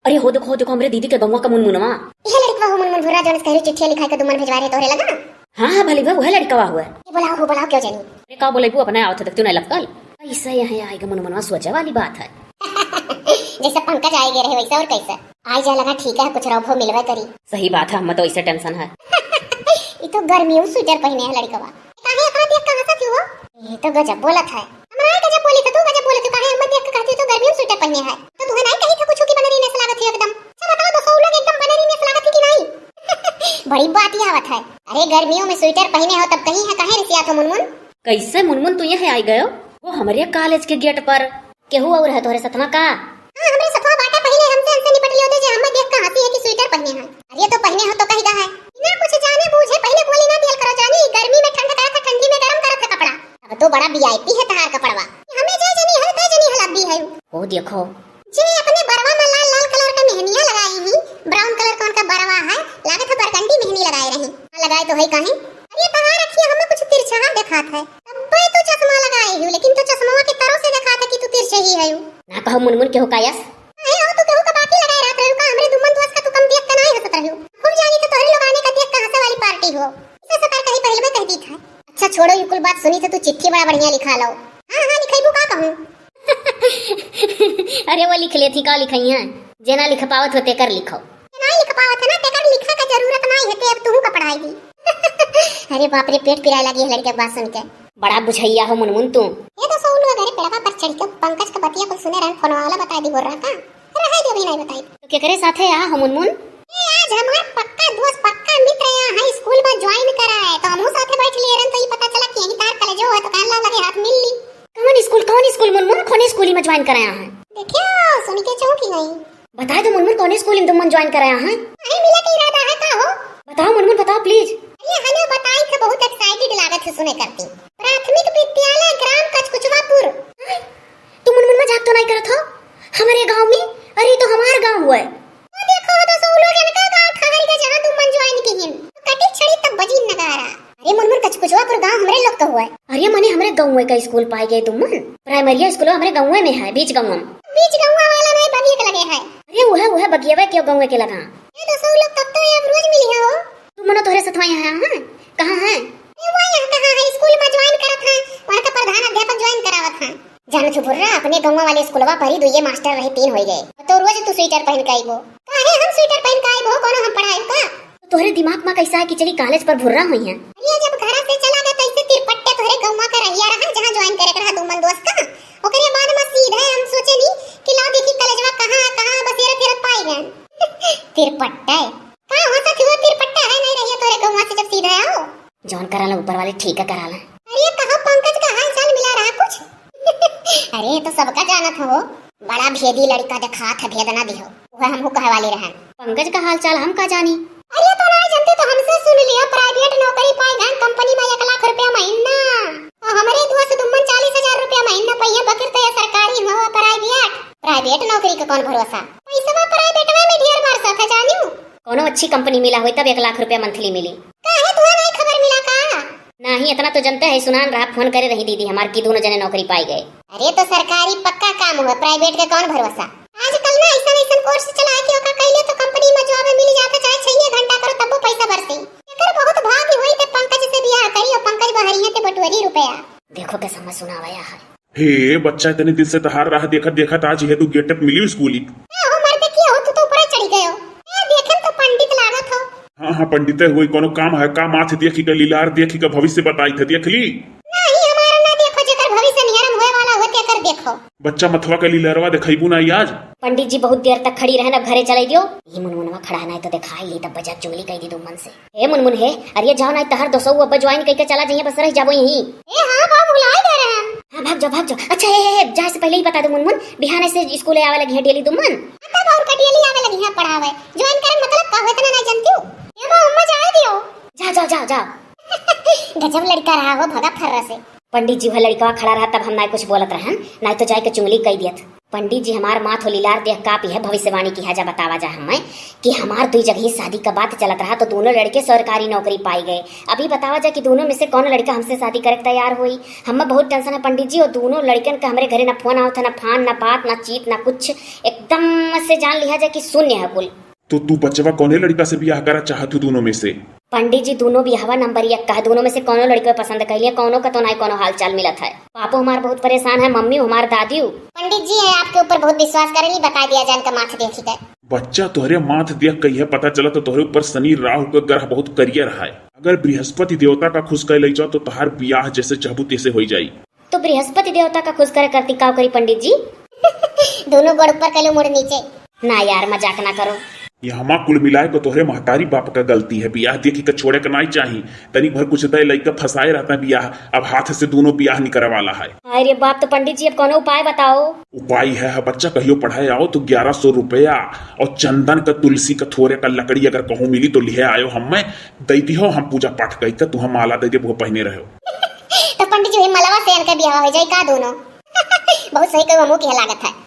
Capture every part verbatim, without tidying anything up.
अरे हो देखो, हो देखो, हमरे दीदी के गौवा का मुनमुनवा। इहे लड़कवा हो मुनमुन भुर्रा, जौन से कहरी चिट्ठिया लिखाए के दुमन भेजवा रहे तोहरे लगा? हाँ, हाँ, भली बा, उहे लड़कवा हुए। ए, बोलाओ हो, बोलाओ, क्यों जानी? अरे का बोलैबू, अपने आवत है, देखतू नहीं लपकल। कैसे यहाँ आएगा मुनमुनवा, सोचे वाली बात है। जैसे पंकज आए गए रहे वैसे, और कैसे? आई जा लगा, ठीक है, कुछ रहो मिलवे करी। सही बात है, हम तो ऐसे टेंशन है। ई तो गर्मियों स्वेटर पहने है लड़कवा। काहे अपना देख के हंसत हो? ये तो गजब बोलत है। हमरा गजब बोली तो तू गजब बोलत हो, काहे हम देख के कहती हो तो गर्मियों स्वेटर पहने है। तो तुहे नहीं कही था कुछ कि बनरी नेस लागत है एकदम। अच्छा बताओ तो सब लोग एकदम बनरी नेस लागत है कि नहीं? बड़ी बात ही आवत है। अरे गर्मियों में स्वेटर पहने हो तब कहीं है, काहे रिसियात हो मुनमुन? कैसे मुनमुन तू यहाँ आई गयो? वो हमरे कॉलेज के गेट पर। केहू और है तोहरे सथवा का? हाँ, हमरे सथवा बाटे, पहिले हमसे, हमसे निपट लियो दे जे हमें देख के हंसी है कि स्वेटर पहने हैं। अरे तो पहने हो तो कही दा है। बिना कुछ जाने बूझे पहिले बोली ना दियल करो जानी, गर्मी में ठंड करत है, ठंडी में गरम करत है कपड़ा। अब तो बड़ा वीआईपी है तहार कपड़वा। हमें जे जनी है, ते जनी हला दी है। ओ देखो। जे अपने बरवा में लाल लाल कलर का मेहनिया लगाई ही, ब्राउन कलर का उनका बरवा है, लागत है बरगंडी मेहनी लगाए रही। हाँ, लगाए तो है काहे? अरे तहार अखिया हमें कुछ तिरछा देखात है। तब्बे तो चश्मा लगाए हो, लेकिन तो चश्मवा के तरो से देखात है कि तू तिरछे ही है। ना कहो मुनमुन केहू का यस। अरे हो, तू केहू का बाकी लगाए रहत रहू का? हमरे दुमन दोस्त का तू कम देख के नहीं हंसत रहू। खूब जानी तो तोहरे लोग आने का देख के हंसे वाली पार्टी हो। इसे सतर कहीं पहले में कह दी था। अच्छा छोड़ो, ये कुल बात सुनी तो तू चिट्ठी बड़ा बढ़िया लिखा लो। हाँ, हाँ, लिखेबू का कहूँ? अरे वो लिख लेती, का लिखई है? जे ना लिख पावत हो तेकर लिखो। जे ना लिख पावत है ना, तेकर लिखे का जरूरत नहीं है, ते अब तू का पढ़ाई दी। अरे बाप रे, पेट पिराए लगी है लड़के के बात सुन के। बड़ा बुझैया हो मुनमुन तू। ये तो सब लोग अरे पेड़वा पर चढ़ के पंकज का बतिया कुल सुने रहन, फोन वाला बताई दी बोल रहा का? रहे जो भी नहीं बताई। तो केकरे साथे आ हो मुनमुन? ए, आज हमार पक्का दोस्त, पक्का मित्र यहाँ है, स्कूल में ज्वाइन करा है, तो हमहू साथे बैठ लिए रहन, तो ये पता चला कि यही तार कॉलेजो है, तो कान ला लगे हाथ मिल ली। कौन स्कूल, कौन स्कूल मुनमुन, कौन स्कूल में ज्वाइन कराया है? देखियो, सुन के चौंकी गई। बता दो मुनमुन, कौन स्कूल में तुमन ज्वाइन कराया है? अरे मिले के इरादा है का हो? बताओ मुनमुन, बताओ प्लीज। अरे हमें बताई थे, बहुत एक्साइटेड लागत है सुने करती। प्राथमिक विद्यालय ग्राम कचकुचवापुर। हाँ? तू मुनमुन मजाक तो नहीं करत हो? हमारे गांव में? अरे, ई तो हमार गांव हुआ है। वो देखो, वो तो सब लोग इनका गांव ठहर के जहां तुमन ज्वाइन की हिन। कटी छड़ी तब बजी नगारा। अरे मुनमुन, कचकुचवापुर गांव हमरे लोग का हुआ है। अरे मने हमरे गांव का स्कूल पाए गए तुमन। प्राइमरी स्कूल हमरे गांव में है, बीच गांव में। बीच गांव वाला नहीं, बगिया के लगे है। अरे वह, वह बगिया के गांव के लगा। ये तो सब लोग तब तो ये अब रोज मिली है हो। तुमनो तोहरे सथवा यहाँ है, हाँ? कहाँ है? ए, वो यहाँ कहाँ है? स्कूल में ज्वाइन करत है, वहाँ का प्रधान अध्यापक ज्वाइन करावत है। जानत हो भुर्रा, अपने गौवा वाले स्कूलवा पर ही दुइये मास्टर रहे, तीन होई गए। तो रोज तू स्वेटर पहन के आइबो। काहे हम स्वेटर पहन के आइबो? कोनो हम पढ़ाई का? तोहरे दिमाग में कैसा है कि चली कॉलेज पर भुर्रा हुई है? अरे जब घर से चला गया तो ऐसे तिरपट्टे तोहरे गौवा का रहिया रहा जहाँ ज्वाइन करे के रहा दुमन दोस्त का। ओकरे बाद में सीधे हम सोचे नी कि लाओ देखी कॉलेजवा कहाँ है, कहाँ है, बस ये फिरत पाई गए। तिरपट्टे। का हो सखी, वो तिरपट्टा है नहीं रहिया तोरे गौवा से जब सीधा आओ? जौन करा ला ऊपर वाले ठीक है करा ला। अरे कहो पंकज का हाल चाल मिला रहा कुछ? अरे तो सबका जानत हो, बड़ा भेदी लड़का देखात है, भेद ना दिहो, वह हमहू कहे वाले रहन। पंकज का हाल चाल हम का जानी? अरे तो ना जानते तो हमसे सुन लिया, प्राइवेट नौकरी पाए गए कंपनी में एक लाख रुपया महीना, और हमरे दोस्त दुम्मन चालीस हजार रुपया महीना पहिए, बकिर तो ये सरकारी हो प्राइवेट, प्राइवेट नौकरी का कौन भरोसा, पैसवा प्राइवेट में ढेर बरसत है जानियो। कोनो अच्छी कंपनी मिला होई तब एक लाख रुपया मंथली मिली। काहे तुहे नहीं खबर मिला का? नाही, इतना तो जनते है, सुनान रहा, फोन करे रही दीदी हमार की दोनों जने नौकरी पाई गए। अरे तो सरकारी पक्का काम हुआ, प्राइवेट का कौन भरोसा। आजकल ना ऐसा ऐसा कोर्स चला है कि ओका कैले तो कंपनी में जॉब मिल जाता, चाहे छह घंटा करो तब्बो पैसा बरसे। एकर बहुत भाग्य होई ते पंकज से बियाह करी और पंकज बहरिया ते बटोरी रुपया। देखो के समझ सुनावा है। हे बच्चा, इतने दिन से तहार राह देखत देखत आज यह तू गेटअप मिली स्कूली। ए, हो मर्दे, किया हो, तू तो ऊपर चढ़ गयो। ए, देखे तो पंडित लागत हो। हाँ, हाँ, पंडिते हुई, कोनो काम है का? माथ देखी का, लीलार देखी का, भविष्य बताई थे, देख ली? नहीं, हमारा ना देखो, जेकर भविष्य निहरम होए वाला होते कर देखो। बच्चा, मथवा का लीलारवा दिखाईबू ना आज? पंडित जी बहुत देर तक खड़ी रहन, अब घरे चले दियो। ये मुनमुनवा खड़ा है, नहीं तो दिखाई ली, तब बजा चुगली कह दी तुम मन से। हे मुनमुन हे, अरे जाओ ना, तहार दोसऊ अब्बा ज्वाइन कइके चला जाइए, बस रह जाबो यहीं। ए हाँ, का भुलाए गए रहे हम। हाँ, भाग जाओ, भाग जाओ। अच्छा, हे, हे, हे, जाए से पहले ही बता दो मुनमुन, बिहाने से स्कूल आवे लगी है डेली तुमन। तब और कटियली आवे लगी है पढ़ावे। ज्वाइन करे मतलब का हो, इतना नहीं जानती हूँ। ये वो अम्मा जाए दियो। जाओ, जाओ, जाओ, जाओ। गजब लड़का रहा हो, भगा फर्रा से। पंडित जी वह लड़का खड़ा रहा, तब हम ना कुछ बोलत रहन, ना तो जाए के चुंगली कह दियत। पंडित जी, हमार माथ हो लिलार देख कापी है, भविष्यवाणी किहा जा, बतावा जा हमें कि हमार दुई जगह शादी का बात चलत रहा तो दोनों लड़के सरकारी नौकरी पाई गए। अभी बतावा जा कि दोनों में से कौन लड़का हमसे शादी करे के तैयार होई। हमें बहुत टेंशन है पंडित जी, और दोनों लड़कन का हमरे घरे ना फोन आवत है, ना फान, ना बात, ना चीत, ना कुछ। एकदम से जान लिहा जा कि शून्य है कुल। तो तू बचवा कौने लड़का से बियाह करा चाहत हो दोनों में से? पंडित जी, दोनों बियाहवा नंबर एक का है, दोनों में से कौनो लड़के पसंद कैलिए, कौनो का तो नाई कौनो हाल चाल मिलत है। पापो हमार बहुत परेशान है, मम्मी हमार दादी। पंडित जी है आपके ऊपर बहुत विश्वास करेली, बता दिया जाए इनका माथ देखी के। बच्चा, तोहरे माथ देख के यह पता चला तो तोहरे ऊपर शनि राहु का ग्रह बहुत करियर है। अगर बृहस्पति देवता का खुश कर ले जाओ तो तोहार बियाह जैसे चाहबू तैसे हो जाई। तो बृहस्पति देवता का खुश करे करती का करी पंडित जी? दोनों गोड़ ऊपर, कलो मुड़ नीचे। ना यार, मजाक ना करो। ये हमा कुल मिलाए को तोहरे महतारी बाप का गलती है। बियाह देखी के छोड़े के नाई चाही। तनी भर कुछ दे लइका फंसाए रहता है बियाह। अब हाथ से दोनों बियाह निकरे वाला है। अरे बाप, तो पंडित जी अब कौनो उपाय बताओ। उपाय है, है बच्चा, कहियो पढ़ाए आओ तो ग्यारह सौ रुपया और चंदन का, तुलसी का थोरे का लकड़ी अगर कहूँ मिली तो लिहे आयो, हमें दे दिहो, हम पूजा पाठ कई के तुहा माला दे देबो पहने रहो। तो पंडित जी, वही मलवा से इनका बियाह हो जाए का दोनों? बहुत सही कहो, हमू के लागत है।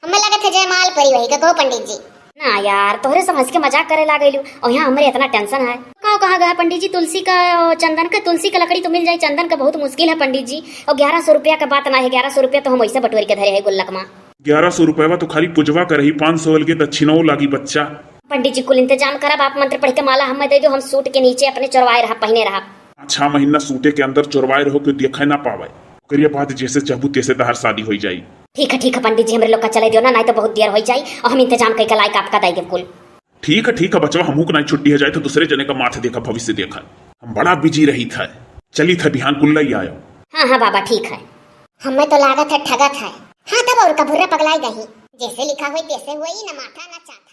हमें लागत है जयमाल परी वही का, कहो पंडित जी। ना यार, तोहरे समझ के मजाक करे लागेलू, और यहाँ हमरे इतना टेंशन है। कहाँ, कहाँ गया पंडित जी? तुलसी का, चंदन का, तुलसी का लकड़ी तो मिल जाए, चंदन का बहुत मुश्किल है पंडित जी। और ग्यारह सौ रुपया का बात ना है, ग्यारह सौ रुपया तो हम वैसे बटोर के धरे है गुल्लक में। ग्यारह सौ रुपया तो खाली पूजवा का रही, पाँच सौ अलगे दक्षिणा लागी बच्चा। पंडित जी, कुल इंतजाम करब, आप मंत्र पढ़ के माला हमें दे दो, हम सूट के नीचे अपने चोरवाए रहब, पहने रहब। छह महीना सूटे के अंदर चोरवाए रहो, कोई देखे ना पावे। ओकरे बाद जैसे चाहबू तैसे तहार शादी हो जाई। ठीक है, ठीक है पंडित जी, हमरे लोग का चले दियो ना, नहीं तो बहुत देर हो जाई और हम इंतजाम करके लायक आपका दे देब कुल। ठीक है, ठीक है बचवा, हमहू के नहीं छुट्टी हो जाए तो दूसरे जने का माथ देखा, भविष्य देखा। हम बड़ा बिजी रही था। चली था बिहान कुल लई आयो। हाँ, हाँ बाबा, ठीक है। हमें तो लागत है ठगत है। हाँ तब और का, भुर्रा पगलाई गई। जैसे लिखा हुई तैसे हुई, न माथा न चांद।